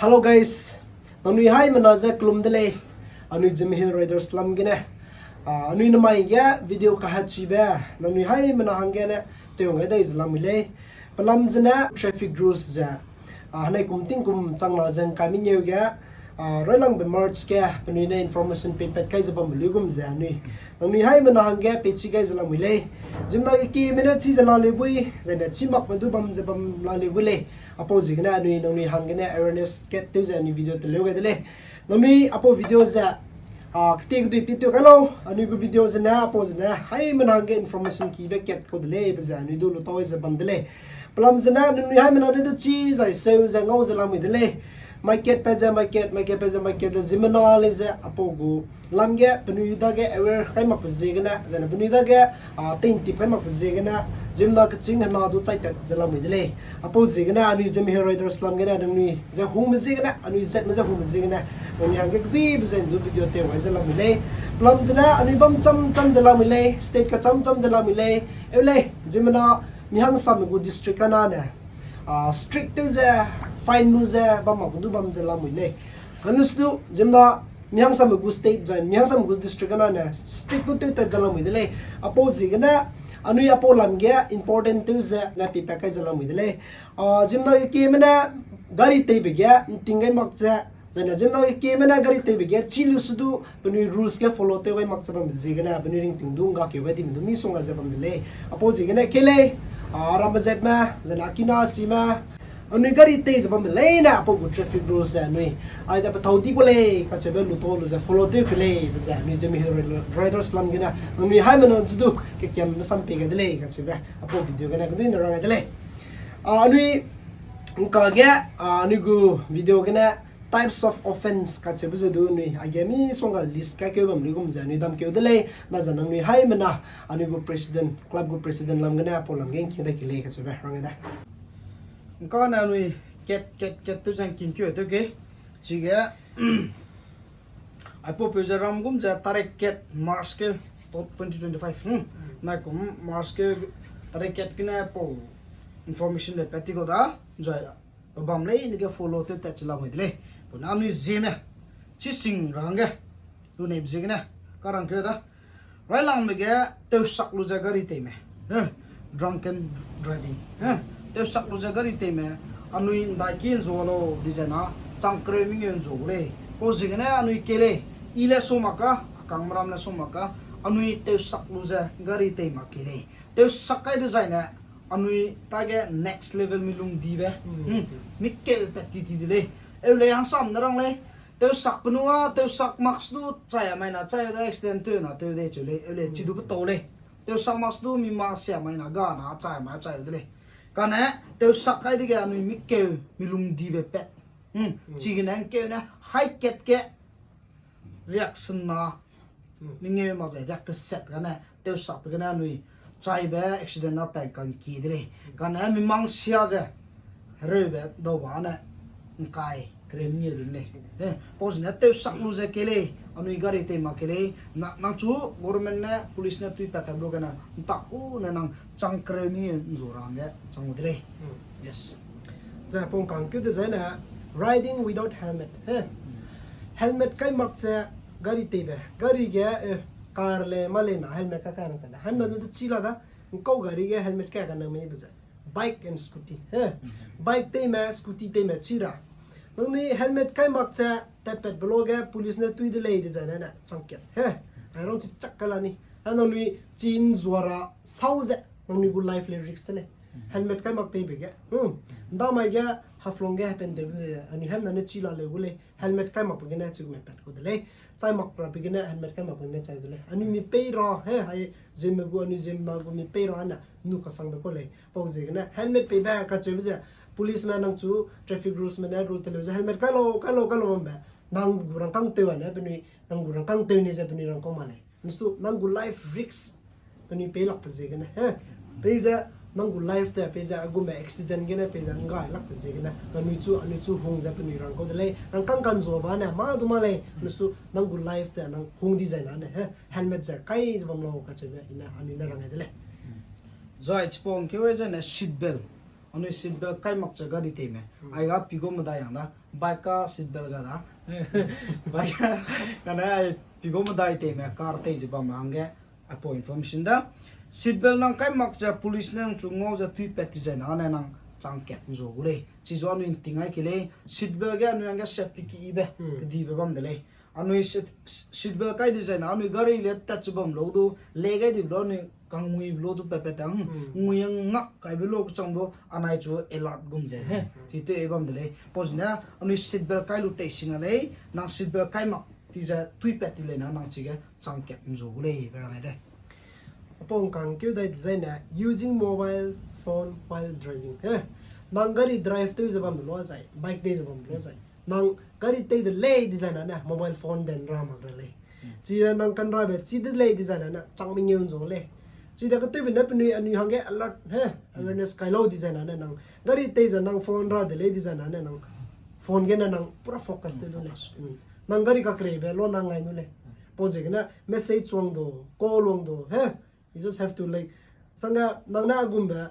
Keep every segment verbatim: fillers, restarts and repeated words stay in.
Hello guys, nangnui haimena ze kelum de lei, anui Zeme Hill Riders lam gene. Ah, anui namai ge video kahachibe, nangnui haimena hangge ne tew ngai dai ze lamui lei. Pelam zene traffic rules ze, ah, henai kum tingkum changna ze ngkai mengeu ge, ah, railangbe March ge penui ne information peipat kai ze bambe luigum ze anui nangnui haimena hangge peichi gai ze lamui lei. Ziemmena kekieme ne chi ze la leu bui, zaine chi makme du bam ze bam la leu bui lei. Apau ziegene anui nangnui hanggene awareness kat tew ze anui video teleu gai de lei. Nangnui apau video ze, ah, keti kedui pi tew kai lau, anui gu video zene apau zene haimena hangge information kibe kat kau de lei be ze anui du lu tau ze bam de lei. Pelam zene nangnui haimena ne du chi zai seu ze ngau ze lamui de lei. Mai kat pat ze mai kat, mai kat pat ze mai kat ze ziemmena lei ze apau gu lam ge penui dage aware kai makbe ziegene, zaine penui dage, ah, teintip kai makbe ziegene, ziemmena kechîng hena du chaitat ze lamui de lei. Apau ziegene anui Zeme Hill Riders lam gene nangnui ze hungme ziegene, anui zatme ze hungme ziegene, nangnui hangge keduibe ze du video tew ngai ze lamui lei. Pelam zene anui bam cham cham ze lamui lei, state kacham cham ze lamui lei. Eu lei, ziemmena mihangsame gu district kana ne, ah, strict tew ze, fine lu ze bam mak du bam ze lamui lei. Kane sidu ziemmena mihangsame gu state zai mihangsame gu district kana ne strict du tew tat ze lamui de lei. Apau ziegene anui apau lam ge important tew ze ne peipat kai ze lamui de lei. Ah, ziemmena kekieme ne gari teibe ge nting gai mak ze, zaine ziemmena kekieme ne gari teibe ge chi lu sidu penui rules ge follow tew gai mak ze bam ziegene penui ringting du nggakeu gai dime du misongga ze bam de lei. Apau ziegene kei lei, ah, ramme zatme, zaine akina sime, anui gari tei ze bambe leine apau gu traffic rules ze anui aide pethau di gu lei kacheube lu tau lu ze follow tew ke lei be ze anui Zeme Hill Riders lam gene nangnui haimena zu du kekiambe sam pei gai de lei kacheube apau video gene keduine rang gai de lei. Ah, anui ngka ge, ah, anui gu video gene types of offence kacheube ze du anui aige misongga list kaikeu bam luigum ze anui damkeu de lei, na ze nangnui haimena anui gu president, club gu president lam gene apau lam ge ngking dai ke lei kacheube rang gai de. Ngkane anui kat, kat, kat tew ze ngkingkeu tew ke. Chige, aipaupeu ze ram gum ze tarik kat March ke, twenty twenty-five, hmm. Nai kum March ke tarik kat gene pau information le pat ti kau da, zai pebam leine ge follow tew tat chi lamui de lei. Pau ne anui Zeme, chi sing ra hangge, lu neibe ziegene, karangkeu da. Railangme ge tewsak lu ze gari teime. Drunken driving. Tewsak lu ze gari teime. Anui ndaiki nzu lau dizai na, chang kereu mengeu nzu gu lei. Pau ziegene anui kei lei. I le su mak ka, akangme ram le su mak ka. Anui tewsak lu ze gari tei mak kei lei. Tewsak kai dezaine, anui tage next level mi lungdibe. Mi keu pat ti ti de lei. Eu lei hangsam ne rang lei. Tewsak penua, tewsak mask du chai a mai na chai de accident tew na tew de cheu lei. Eu lei chi du petau lei. Tewsak mask du mi mask sia mai na ga na chai mai chai de lei. Kane tewsak kai dege anui mi keu mi lungdibe pat. Chigene ngkeu ne hai kat ke reaction na mengeu mak zai riak teset gane, tewsakbe gene anui chaibe accident na pat kangki de lei. Kane mi mang sia ze, hereube dauba ne, ngkai, kereu mengeu dun lei. Pau zene tewsak lu ze kei lei, anui gari tei mak kei lei, nang chu government ne, police ne tui pat kai lu gene, ntak ku ne nang chang kereu mengeu nzu ra hangge chang gu de lei. Yes. Zai pau kangkeu dezaine, riding without helmet. Helmet kai mak ze gari teibe, gari ge, car le ma lei na helmet ka kai nang ta da. Haimena du chi la da, ngkau gari ge helmet kai ka nang mei be ze. Bike and scooty. Bike teime, scooty teime chi ra. Nangnui helmet kai mak ze, tatpatbe lo ge police ne tui de lei dezaine ne changkat. Airong chi chak ka la ni. Nangnui chi nzua ra sau ze, nangnui gu life le risk de lei. Helmet kai mak teibe ge. Ndamai ge Haflong ge happen tewbe ze, anui haimena ne chi la leu gu lei. Helmet kai makbe gene chigume pat ku de lei. Chai mak rabe gene helmet kai makbe gene chai de lei. Anui mi pei ra, hai Zeme gu, anui Zeme na gu mi pei ra ne, nu kasangbe kau lei. Pau ziegene helmet peibe kacheube ze, policeme nang chu traffic rulesme ne rule teleu ze helmet kai lau, kai lau, kai lau bambe. Nang gu rangkâng tew ane penui, nang gu rangkâng tew ni ze penui rangkâng ma lei. Nsu nang gu life risk penui pei lakbe ziegene. Pei ze nang gu life te, pei ze agume accident gene, pei ze nggai lakbe ziegene. Nangnui chu, anui chu hung ze penui rangkâng de lei. Rangkâng kanzuabe ne, ma du ma lei. Nsu nang gu life te, nang hung di zai na ne. Helmet ze kai ze bam lau kacheube, ine, anui ne rang gai de lei. Zai chipau ngkeu zene seat belt. Anui seat belt kai mak ze gari teime. Ai ga pigo medai yang da. Bike ka seat belt ga da. Bike ka, kane ai pigo medai teime car tei ze bam hangge. Aipau information da. Seat belt nang kai mak ze police ne nang chu ngau ze tui pat ti zai na ne nang chang kat nzo gu lei. Chizu anui nting ai ke lei. Seat belt ge anui hangge safety ki ibe. Kedibe bam de lei. Anui seat, seat belt kai di zai na, anui gari le tat chu bam lo du, le gai di lo, anui kangui lo du pepe tang, ngui ngak kai be lo kachang du, anai chu alert gum ze, he, ti te bam de lei. Pau zene, anui seat belt kai lu tei sing a lei, nang seat belt kai mak ti ze, tui pat ti lei na, nang chige, chang kat nzo gu lei, be rang ai de. Apau kang keu dai design na, using mobile phone while driving. He, nang gari drive tei ze bam lo zai, bike tei ze bam lo zai. Nang gari tei de lei design na ne, mobile phone den ra mak ra lei. Chi nang kan ra be, chi de lei design na ne, chang mengeu nzo lei. Chi da ka tei be ne penui anui hangge alert, he, awareness kai lo design na ne, nang gari tei ze nang phone ra de lei design na ne, nang phone ge ne nang pura focus te du lei. Nang gari ka kerei be lo nang ngai nu lei. Pau ziegene message wang du, call wang du, he, You just have to, like, sangga nang na gumbe,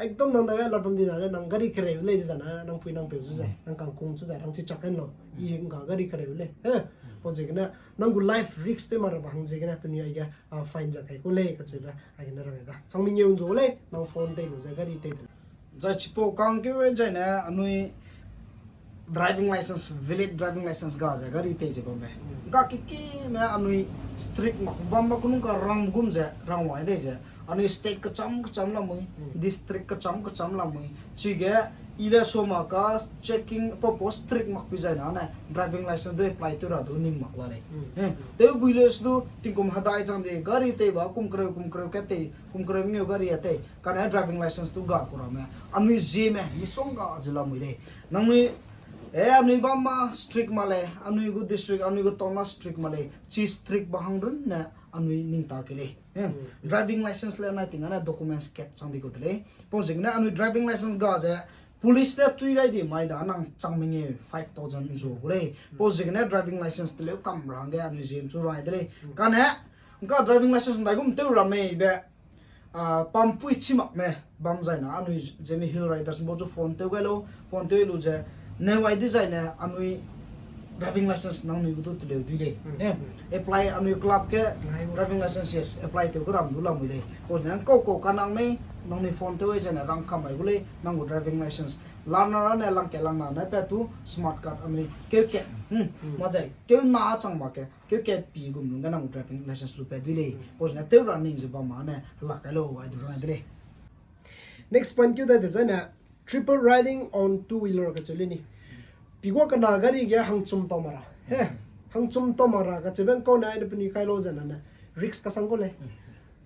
ekdom nang da ga lapam di da, nang gari kereu lei di zana, nang pui nang peu zu zai, nang kangkung zu zai, nang chi chak hen lo, i nga gari kereu lei. He, pau ziegene, nang gu life risk te mara ba hang ziegene, penui aige, a, fine za kai ku lei, kacheube, aige na rang da. Chang mengeu nzo lei, nang phone tei lu ze gari tei de. Zai chipau kang keu e zaine anui driving license, valid driving license ga ze gari tei ze bambe. Ga kiki me anui strict mak bam ba kunung ka rang gum ze rang wai dei ze. Anui state kacham kacham lamui, district kacham kacham lamui. Chige ile soma ka checking popo strict mak pi zaine ane driving license du apply tu ra du ning mak la lei. He, teu bui le su du tingkum hadai chang de gari tei ba kum kreu kum kreu ke tei kum kreu mengeu gari a tei. Kane driving license tu ga ku ramme. Anui zieme, misongga ze lamui lei. Nangnui, e, anui bam ma strict ma lei, anui gu district, anui gu town ma strict ma lei, chi strict ba hang runne anui ning ta ke lei. E, driving license le nai ting ane documents kat chang di ku de lei. Pau ziegene anui driving license ga ze, police le tui gai di mai da nang chang mengeu five thousand nzu gu lei. Pau ziegene driving license teleu kam ra hangge anui ziem chu rai de lei. Kane, ngka driving license ndai gum teu ramme be, a, pampui chi mak me, bam zaina, anui Zeme Hill Riders bo chu phone teu gai lo, phone teu lu ze, ne wai di zaine, anui driving license nangnui gu du teleu dui lei. E, apply anui club ke driving license, yes, apply teu ke ram du lamui lei. Pau ne, kau kau ka nang mei, nangnui phone teu ai zaine, rang kam mai gu lei, nang gu driving license. Lang na ra ne, lang ke lang na, ne pe tu, smart card anui, keu ke, hmm, ma zai, keu na chang ma ke, keu ke pi gum lung ge nang driving license lu pe dui lei. Pau ne, teu ra ning ze bam ma ne, la kai lo, ai du rang de lei. Next point keu dai de zaine, triple riding on two wheeler kacheu lei ni. Pigua kena gari ge hangchum tau mara. He, hangchum tau mara kacheu ben kau ne, ne penui kai lo zaine ne, risk kasang ku lei.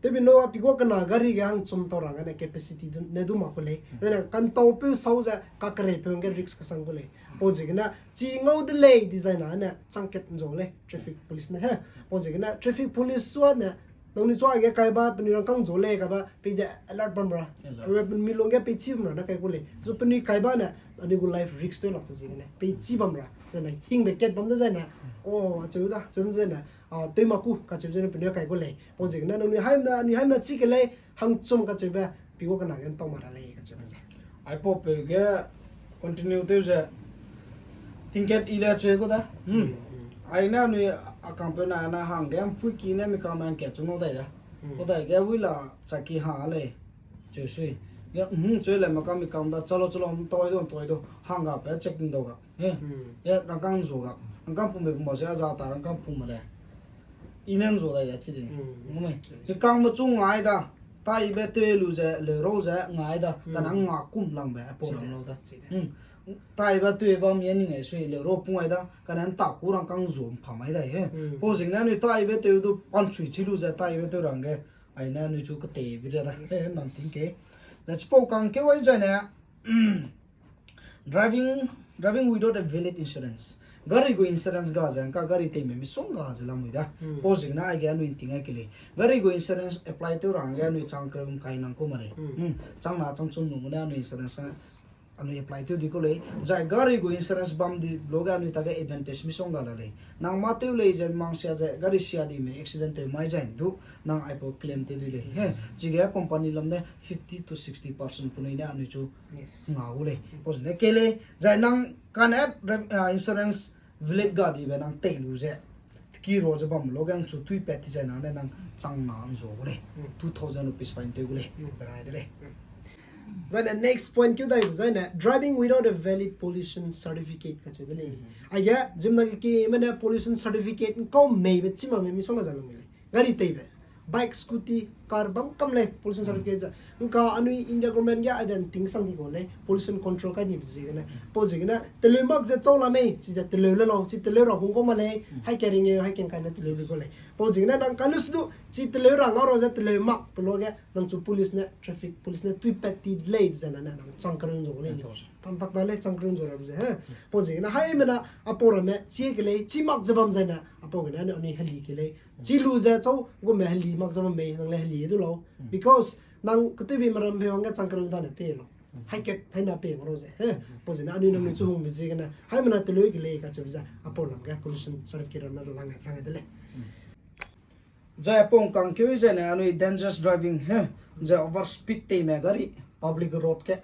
Tebi no a pigua kena gari ge hangchum tau ra gane capacity du, ne du ma ku lei. Zaine kan tau peu sau ze, ka kerei peu ge risk kasang ku lei. Pau ziegene, chi ngau de lei di zaine ne, chang kat nzo lei, traffic police ne he. Pau ziegene, traffic police sua ne, nangnui chua ge kai ba, penui rangkang nzo lei kai ba, pei ze alert bam ra. Alert. Awe penui mi lung ge pei chi bam ra, ne kai ku lei. So penui kai ba ne, anui gu life risk teu lak pe ziegene, pei chi bam ra. Zaine, hingbe kat bam de zaine, o, acheu da, cheu zaine, a, teu ma ku, kacheu zaine penui kai ku lei. Pau ziegene, nangnui haimna, anui haimna chi ke lei, hangchum kacheube, pigua kena ge ntau mara lei, kacheube ze. Aipau peu ge continue tew ze, tingkat i le cheu ku da. Ai ne anui a kangpeu na, na hangge, mpui ki ne mi kangme ngkat chu ngau dai da. Ngau dai ge wui la chaki ha lei. Cheu sui. Ge, hmm, cheu le ma ka mi kang da, chalo, chalo, ntoi du, ntoi du. Hangga pe checking dau ga. He, rangkang zu ga. Rangkang pungbe pungba se a za ta rangkang pung ma le. I ne nzu dai ya chi de. Ngumei. Ke kangme chu ngai da. Taibe tew lu ze, le ro ze ngai da. Kane nga kum langbe, aipau ram lau da. Taibe tew bam ye ning ai sui le ro pung ai da. Kane nta ku rangkang zu mpha mai dai he. Pau ziegene anui taibe tew du panchui chi lu ze taibe tew rangge. Ai ne anui chu ketei bi ra da. He, nang ting ke. Zai chipau kang keu ai zaine. Driving, driving without a valid insurance. Gari gu insurance ga ze, ngka gari teime misongga ze lamui da. Pau ziegene aige anui nting ai ke lei. Gari gu insurance apply tew ra hangge anui chang kereu ngkai nang ku ma lei. Chang na chang chum nung gune anui insurance Anui apply tew di ku lei, zai gari gu insurance bam di lo ge anui tage advantage misongga la lei. Nang mâ tew lei ze mangsia ze gari sia di me accident tew mai zai du, nang aipau claim tew di lei. He, chige company lam ne fifty to sixty percent penui ne anui chu nga gu lei. Pau zene ke lei, zai nang kane insurance valid ga dibe nang tei lu ze, teki ro ze bam lo ge nang chu tui pat ti zai na ne nang chang na nzo gu lei. Two thousand rupees fine tew gu lei. Perai de lei. Zaine next point keu dai zaine driving without a valid pollution certificate kacheu de lei. Aige, zimna kekime ne pollution certificate nkau meibe chima me misongga za lu lei. Gari teibe, bike, scooty, car bam kam lei pollution certificate ze. Nka anui India government ge aide nting sang di ku lei pollution control kai nibe ziegene. Pau ziegene teleu mak ze chau la mei, chize teleu le lau, chi teleu ra hung kau ma lei, hai kering e, hai keng kai ne teleu bi ku lei. Pau ziegene nang kanu su du, chi teleu ra ngau ra ze teleu mak pe lo ge, nang chu police ne, traffic police ne tui pat ti lei ze na ne nang chang kereu nzo lei ni. Pam tak da lei chang kereu nzo ra ze he. Pau ziegene haimena apau ramme chi ke lei, chi mak ze bam zaine apau gene anui heli ke lei. Chi lu ze chau gume heli mak ze bam mei, nang le heli du lau. Because nang ketuibi meram pe wangge chang kereu dane pe lau. Hai kat, hai na pe ngau ze he. Pau ziegene anui nang chu hungbe ziegene haimena teleu ke lei kacheu ze apau lam ge pollution certificate ramme lang, lang de lei. Zai apau kangkeu zaine anui dangerous driving he. Zai over speed teime gari public road ge.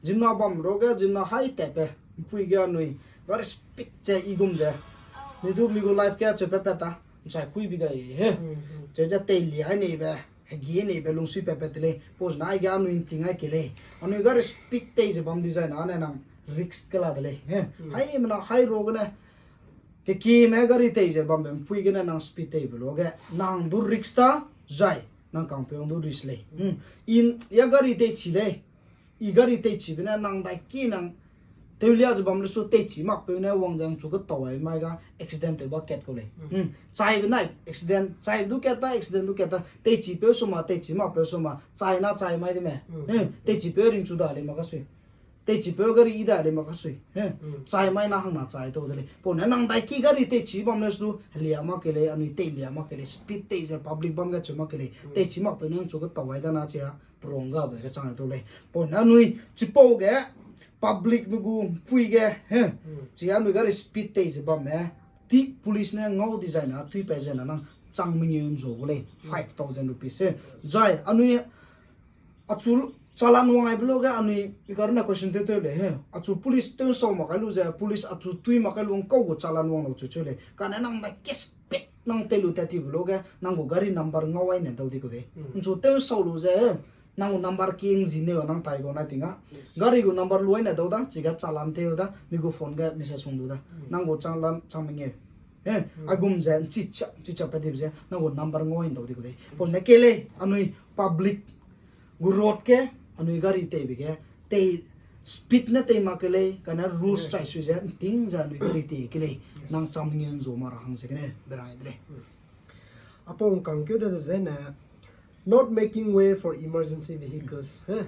Zimna bam ro ge zimna hai tatbe mpui ge anui gari speed ze i gum ze, mi du mi gu life ge cheu pat pat ta, nchai kuibi gai he. Cheu ze teilia neibe, hegi neibe lungsui pat pat te lei. Pau zene aige anui nting ai ke lei. Anui gari speed tei ze bam di zaine ne nang risk ke la de lei he. Haimena hai ro gene kekime gari tei ze bambe mpui gene nang speed teibe lo ge nang du risk ta, zai nang kangpeu du risk lei. I ya gari teichi lei. I gari teichibe ne nang dai ki nang tewlia ze bam le su teichi makpeu ne wang ze nang chu ketau ai mai ga accident tew ba kat kau lei. Chaibe nai accident, chaibe du kat ta, accident du kat ta, teichipeu su ma, teichi makpeu su ma, chai na chai mai de me. Teichipeu ringchu da lei mak kasui. Teichipeu gari i da lei mak kasui. Chai mai na hangna chai tau de lei. Pau ne nang dai ki gari teichi bam le su, helia mak ke lei, anui teilia mak ke lei, speed tei ze public bam ge chu mak ke lei. Teichi makpeu ne nang chu ketau ai da na chia, perong gabe ge chang tau lei. Pau ne anui chipau ge public me gu mpui ge he. Chi anui gari speed tei ze bamme, ti police ne ngau di zaine, tui pat zaine nang chang mengeu nzo gu lei, five thousand rupees he. Zai anui achu challan wang aibe lo ge anui i karuna question tew tew lei he. Achu police tew sau mak kai lu ze, police achu tui mak kai lu ngkau gu challan wang lau chu cheu lei. Kane nang na case pe nang tei lu tat tibe lo ge, nang gu gari number ngau ai ne dau di ku de. Nchu tew sau lu ze, nang gu number king zi neu nang tai gu na ting a. Gari gu number lu ai ne dau da, chige challan tew da, mi gu phone ge message hung du da. Nang gu challan chang mengeu. He, agum ze, nchi cha, nchi cha pe dibe ze, nang gu number ngau ai ne dau di ku de. Pau ne ke lei, anui public gu road ge, anui gari teibe ge, tei speed ne tei mak ke lei, kane rules chai sui ze, nting ze anui gari tei ke lei, nang cham ngen zo ma ra hang ze kene, berai de lei. Apau kangkeu de de zene, not making way for emergency vehicles. He?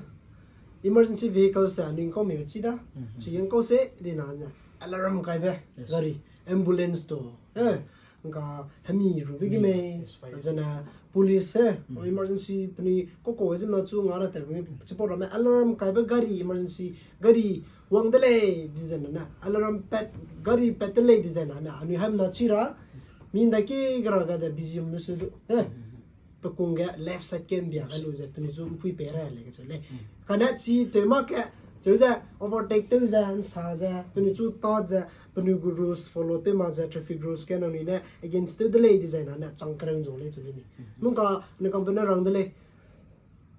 Emergency vehicles se anui ngkau mei chi da, chi ngkau se, di na ze, alarm kaibe, gari, ambulance to, he? Ngka hemi rube gi mei, zene police he, emergency penui koko zena chu nga ra te, chipau ramme alarm kaibe gari, emergency gari wang de lei di zena ne, alarm pat, gari pat de lei di zena ne, anui haimena chi ra, mi ndai ki gra ga de busy me su du, he. Pe kung ge left side ge mbia ga lu ze, penui chu mpui pe ra lei kacheu lei. Kane chi cheu mak ke, cheu ze, overtake tew ze, nsa ze, penui chu tat ze, penui gu rules follow tew mak ze, traffic rules ge nangnui ne against tew de lei di zena ne, chang kereu nzau lei cheu lei ni. Nungka, ne company rang de lei.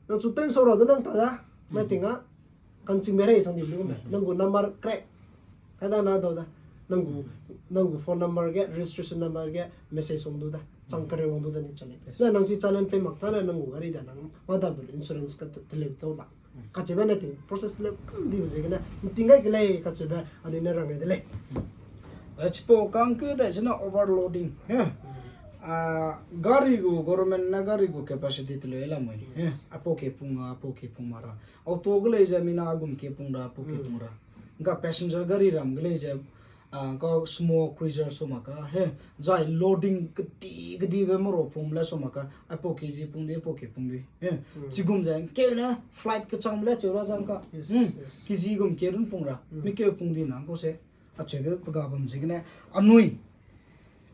Nang chu tew nsau ra du nang ta da, na ting a, kangchingbe rei chang di lu me. Nang gu number crack. Kada na dau da. Nang gu, nang gu phone number ge, registration number ge, message wang du da. Chang kereu wang du da ni chale. Na nang chi challenge pay mak ta na nang gu gari da nang, ma da bulu insurance ka te-, teleu tau da. Kacheube na ting process le kam di ze gene, nting gai ke lei kacheube, anui ne rang gai de lei. Chipau kangkeu de zena overloading. He? Ah, gari gu, government na gari gu capacity teleu lamui. He? Apau ke pung a, apau ke pung ma ra. Auto ge lei ze mina agum ke pung ra, apau ke pung ra. Ngka passenger gari ram ge lei ze, Ah, ka small cruiser so mak ka, he, zai loading kedi, kedibe maro pung le so mak ka, aipau kezi pung di, aipau ke pung di, he. Chigum ze, keu ne flight kechang le cheu ra zang ka. Yes, yes. Kezi gum ke run pung ra, mi keu pung di nang kau se, acheube pe ga bam ziegene, anui.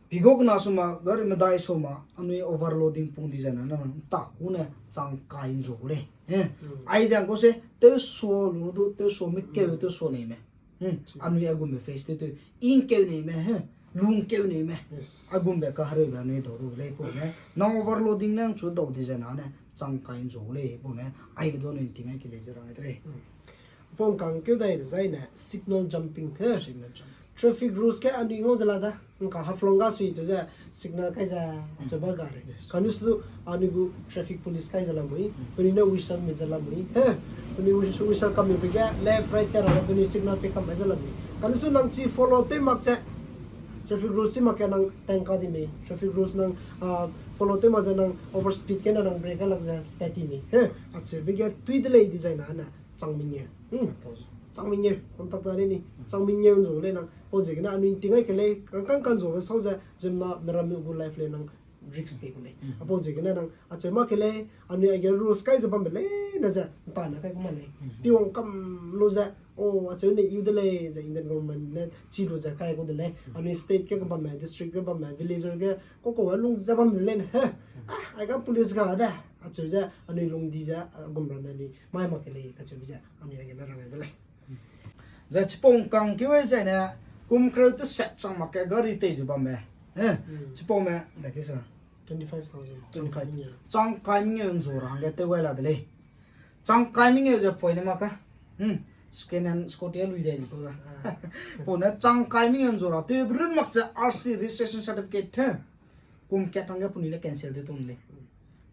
Pigok na so ma, gari medai so ma, anui overloading pung di zai na, na, na, ta ku ne chang kai nzo gu lei. He. Ai diang kau se, tew so lu du, tew so mi keu, tew so nei me. Hmm, anui aigumbe face tew tew, ingkeu nei me, he, lungkeu nei me. Yes. Aigumbe kahereube anui dau du lei pau ne. Nang overloading ne chu dau di zai na ne, chang kai nzo lei pau ne. Aige du anui nting ai ke lei ze rang ai de lei. Hmm. Pau ngkang keu dai de zai ne, signal jumping, he. Signal jumping. Traffic rules ke anui ngau ze la da. Ngka Haflong ga sui chu ze, signal kai ze, chu ba ga lei. Yes. Kanu su, anui gu traffic police kai ze la mui, penui ne whistle mi ze la mui, he, penui whistle, whistle kam mi pe ge, left, right, te ra, penui signal pe kam mai ze la mui. Kanu su nang chi follow tew mak ze, traffic rules chi mak ke nang tang ka di mi, traffic rules nang, ah, follow tew mak ze nang overspeed ke na nang brake lak ze, tat ti mi. He, acheube ge tui de lei di zai na, na, chang mengeu. Hmm. Chang mengeu, nang tak ta lei ni. Chang mengeu nzu lei nang. Pau ziegene anui nting ai ke lei, rangkang kan zu be sau ze, ziemmena meram gu life lei nang risk pe gu lei. Mm. Apau ziegene nang, acheu mak ke lei, anui aige rules kai ze bambe lei, na ze, nta na kai gu ma lei. Mm. Pi wang kam lu ze, o, acheu ne iu de lei, ze Indian government ne chi lu ze kai gu de lei. Mm. Anui state ge ke bamme, district ge bamme, village ge, ko ko lung ze bambe lei ne, he. Mm. Ah, aiga police ga de, acheu ze, anui lung di ze, ah, gum ramme ni, mai mak ke lei, kacheu ze, anui aige ne rang ai de lei. Zai chipau ngkang keu ai zai ne, kum kereu teset chang mak ke gari tei ze bamme. Eh, mm, chipau me, da ke sa. Twenty-five thousand. Twenty-five. Chang kai mengeu. Chang kai mengeu nzu ra hangge tew gai la de lei. Chang kai mengeu ze poi ne mak ka. Hmm. Second hand scooty a lui dai di ko da. Ah. Pau ne chang kai mengeu nzu ra. Tew brun mak ze R C registration certificate te. Kum kat hangge penui ne cancel de tun lei. Mm.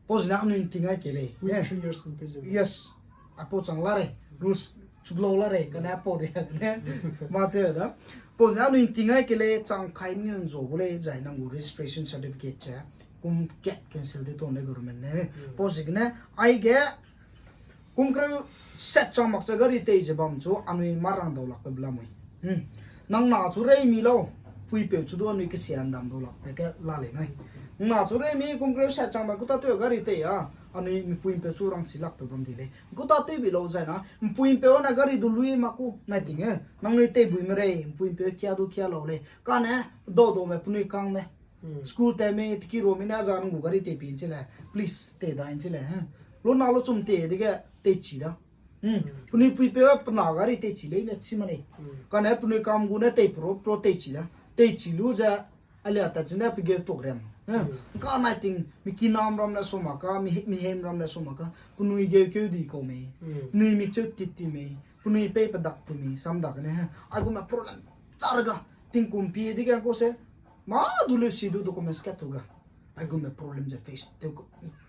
Pau zene anui nting ai ke lei. With, eh, three years in prison. Yes. Apau chang la rei. Rules chuklau la rei. Kane apau rei kane. Ma te da. Pau zene anui nting ai ke lei, chang kai mengeu nzu gu lei, zai nang gu registration certificate ze. Kum kat cancel de tun lei government ne. Mm. Pau zene aige Kum kereu set chang mak ze gari tei ze bam chu anui ma rang dau lak pe bela mui. Hmm. Nang na chu rei mi lau, puipeu chu du anui kesia ndam dau lak pe ke la lei nui. Nang na chu rei mi kum kereu set chang mak kuta tew gari tei a, anui mipuipeu chu rang chi lak pe bam di lei. Kuta tew bi lau zai na, mipuipeu ne gari du lui mak ku, nai ting e. Nangnui tei bui me rei, mipuipeu kia du kia lau lei. Kane, dau dau me penui kang me. Hmm. School te me, tiki ro me ne aza nang gu gari tei pi nchi le. Please, tei da nchi le, he. Lo na lo chum tei dege tei chi da. Hmm. Hmm. Penui puipeu a pe na gari tei chi lei me chi ma nei. Hmm. Kane penui kam gu ne tei pro, pro tei chi da. Tei chi lu ze, alia ta chi ne pe ge tok rem. He. Hmm. Ka nai ting, mi kinam ram le so ma ka, mi he-, mi hem ram le so ma ka. Penui ge keu di kau me. Hmm. Penui mi cheu tit ti me. Penui pei pe dak ti me. Sam dak ne he. Ai gu me problem. Char ga, tingkum pi dege ko se, ma du le si du documents kat tu ga. Aigum me problem ze face tew ko,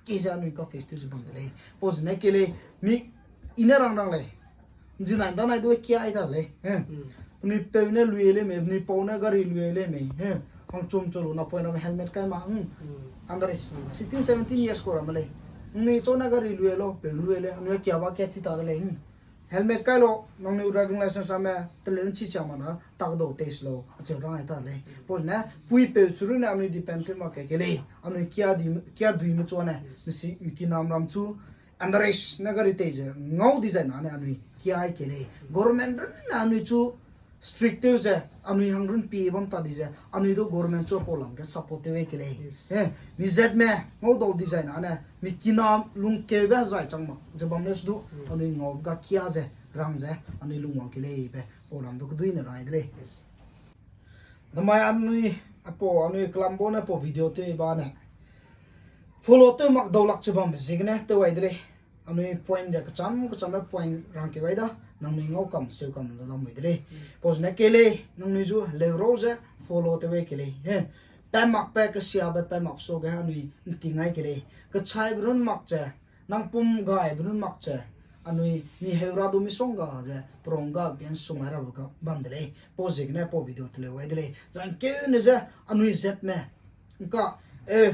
ke ze anui ka face tew ze bam de lei. Pau zene ke lei, mi i ne rang rang lei. Nzi nai da nai du kia ai da lei. Eh. Mm. Penui peu ne lui lei me, penui pau ne gari lui lei me. Eh. Hang chum chulu na poi na me helmet kai ma. Hmm. Mm. Under age, mm, sixteen, seventeen years ko ra ma lei. Ni chau ne gari lui lo, peu lui lei. Anui kia ba kia chi ta de lei. Hmm. Helmet kai lo, nangnui driving license ramme, tele nchi cha ma na, tak dau test lo, acheu rang ai ta lei. Pau ne, puipeu churu ne anui depend tew mak ke ke lei, anui kia di, kia dui me chu ne, yes, mi si, mi kinam ram chu, underage ne gari tei ze, ngau di zai na ne anui kia ai ke lei. Government run ne anui chu, strict tew ze, anui hang run pi bam ta di ze, anui du government chu pau lam ge support tew ai ke lei. Yes. Eh, mi zet me, ngau dau di zai na ne, mi kinam lungkeube zai chang mak, ze bam le su du, mm, anui ngau ga kia ze, rang ze, anui lungwang ke lei be, pau lam du kedui ne rai de lei. Yes. Namai anui, apau, anui kelam bo ne pau video tew ba ne. Follow tew mak dau lak chu bam be ziegene, tew ai de lei. Anui point ze kecham, kecham le point rang ke gai da, nangnui ngau kam, seu kam la lamui de lei. Mm. Pau zene ke lei, nangnui zu, leu rau ze, follow tew ai ke lei. He, pa mak pe, kesia be pa mak so ge, anui nting ai ke lei. Kechai be run mak ze, nang pum gai be run mak ze, anui ni heu ra du mi song ga ze, prong ga bian sumai ra ga bam de lei. Pau ziegene pau video te leu ai de lei. Zan keu ne ze, anui zet me. Nka, eh,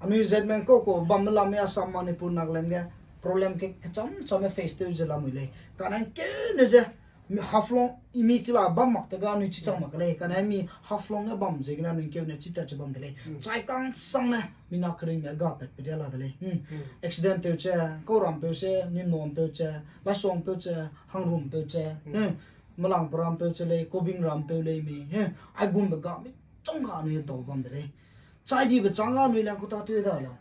anui zet me nka ko, bam me lam me Assam, Manipur, Nagaland ge, problem ke, kecham, cham me face tew ze lamui lei. Ka nang keu ne ze, Mi Haflong, i mi chila bam mak te ga anui chi chang mak ke lei. Kane mi Haflong ne bam ziegene anui keu ne chi tat che bam de lei. Chai kang sang ne, mi na kering ne ga pat pe ria la de lei. Accident tew che, Kauram peu che, Nimnom peu che, Lasong peu che, Hangrum peu che. Malang peram peu che lei, Kobing ram peu lei mi. Aigum be ga mi chong ga anui dau bam de lei. Chai di be chang ga anui lang kuta tui da la.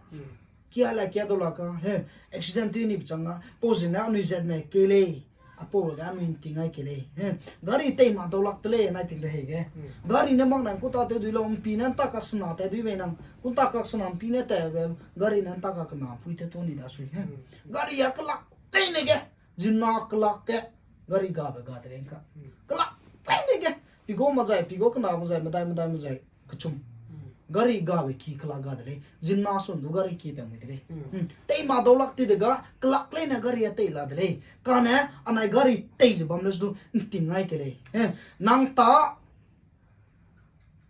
Kia la kia dau la ka, he, accident tui ni be chang ga, pau zene anui zet me ke lei. Apau ga anui nting ai ke lei. He, gari tei ma dau lak te lei, nai ting re hei ge. Gari ne mak nang kuta te dui la, mpi ne nta kak sena te dui be nang, kuta kak sena mpi ne te be, gari ne nta kak kena pui te to ni da sui. He, gari ya kelak tei ne ge, zimna kelak ke, gari ga be ga te lei ka. Kelak tei ne ge, pigo ma zai, pigo kena ma zai, medai medai ma zai. Kechum. Gari gabe ki kelak ga de lei. Zimna sun du gari ki pe mui de lei. Tei ma dau lak ti de ga, kelak lei ne gari a tei la de lei. Kane, anai gari tei ze bam le su du, nting ai ke lei. Nang ta,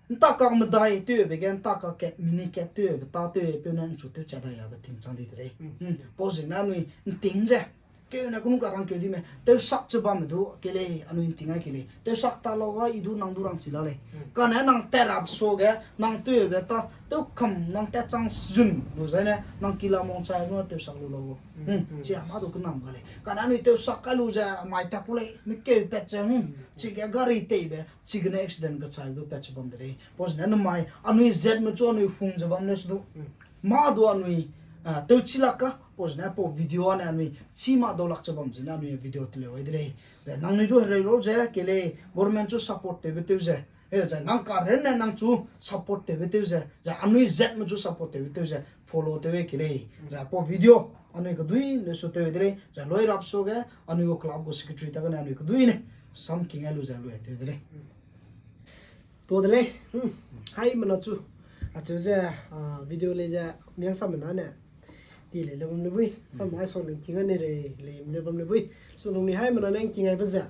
nta kak medai tew be ge, nta kak kat, mini kat tew be ta tew peu ne nchu tew cha da ya be ting chang di de lei. Pau zene anui nting ze. Keu ne kunung ka rang keu di me. Tewsak che bam me du ke lei, anui nting ai ke lei. Tewsak ta lau ga i du nang du rang chi la lei. Kane nang terap so ge, nang tew be ta, tew kam nang tat chang zun lu zai ne, nang kila mong chai nu tewsak lu lau. Chia ma du kenam ga lei. Kane anui tewsak kai lu ze, mai ta ku lei, mi keu pat che, chige gari tei be, chigene accident kachai du pat che bam de lei. Pau zene namai, anui zet me chu anui hung ze bam le su du. Ma du anui, tew chi lak ka, pau zene pau video ane anui, chi ma dau lak che bam zene anui video teleu ai de lei. Ze nangnui du herei lau ze, ke lei, government chu support tewbe tew ze. E, zai nang karen ne nang chu support tewbe tew ze. Zai anui zet me chu support tewbe tew ze. Follow tew e ke lei. Zai pau video, anui kedui ne su tew de lei. Zai loi rap so ge, anui gu club gu secretary ta gene anui kedui ne. Sam king ai lu ze lu e tew de lei. To de lei. Haimena chu. Acheu ze, video lei ze, miang samena ne. Ti lei le bam le bui. Sam ai so nang king ai ne rei, lei le bam le bui. So nangnui haimena ne king aibe ze.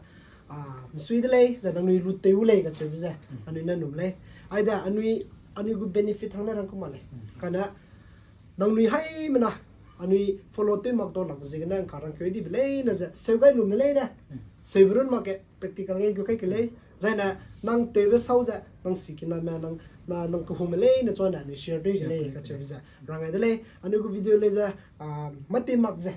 Msui de lei, ze nangnui lu tew lei kacheube ze. Anui ne num lei. Aide, anui, anui gu benefit hang ne rang ku ma lei. Kane, nangnui haimena, anui follow tew mak dau lak ziegene ngka rang keu dibe leine ze. Seu gai lu me leine. Seube run mak ge, practical ge gu kai ke lei. Zaine, nang tewbe sau ze, nang sikiname, nang, nang kehume leine chune anui share dui ke lei kacheube ze. Rang ai de lei, anui gu video lei ze, mati mak ze.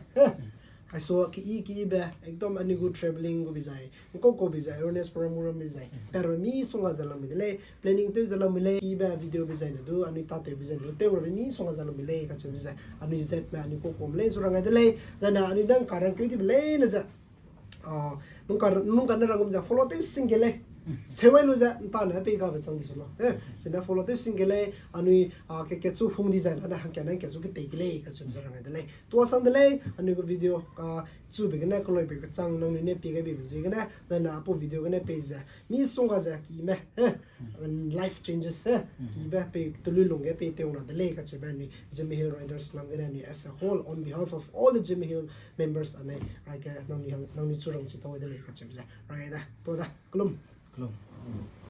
Aiso ke i ke ibe, ekdom anui gu travelling gu bi zai, ngkau kau bi zai, awareness program gu ram bi zai. Perbe misongga ze lamui de lei, planning tew ze lamui lei, ibe video bi zai ne du, anui tatewbe zai ne du, tewrabe misongga ze lamui lei kacheube ze. Anui zetme, anui kau kaume lei, zu rang ai de lei. Zaine, anui dang ka rang keu dibe leine ze. Nung ka, nung ka ne rang gum ze follow tew sing ke lei. Sewai lu ze, ntane pei gabe chang di su lau. Zene follow tew sing ke lei, anui, ke, kechu hung di zai, ane hangke ne kechu ketei ke lei, kacheube ze rang ai de lei. Tuasang de lei, anui gu video, chube gene, keloibe kechang, nangnui ne pie gaibe ziegene, zaine apau video gene pei ze. Misongga ze kime, life changes, kibe pei telui lungge pei tew ra de lei kacheube anui Zeme Hill Riders lam gene anui as a whole on behalf of all the Zeme Hill members ane, aige nangnui chu rangchi tau de lei kacheube ze. Rang ai da, to da, kelum. Kelum.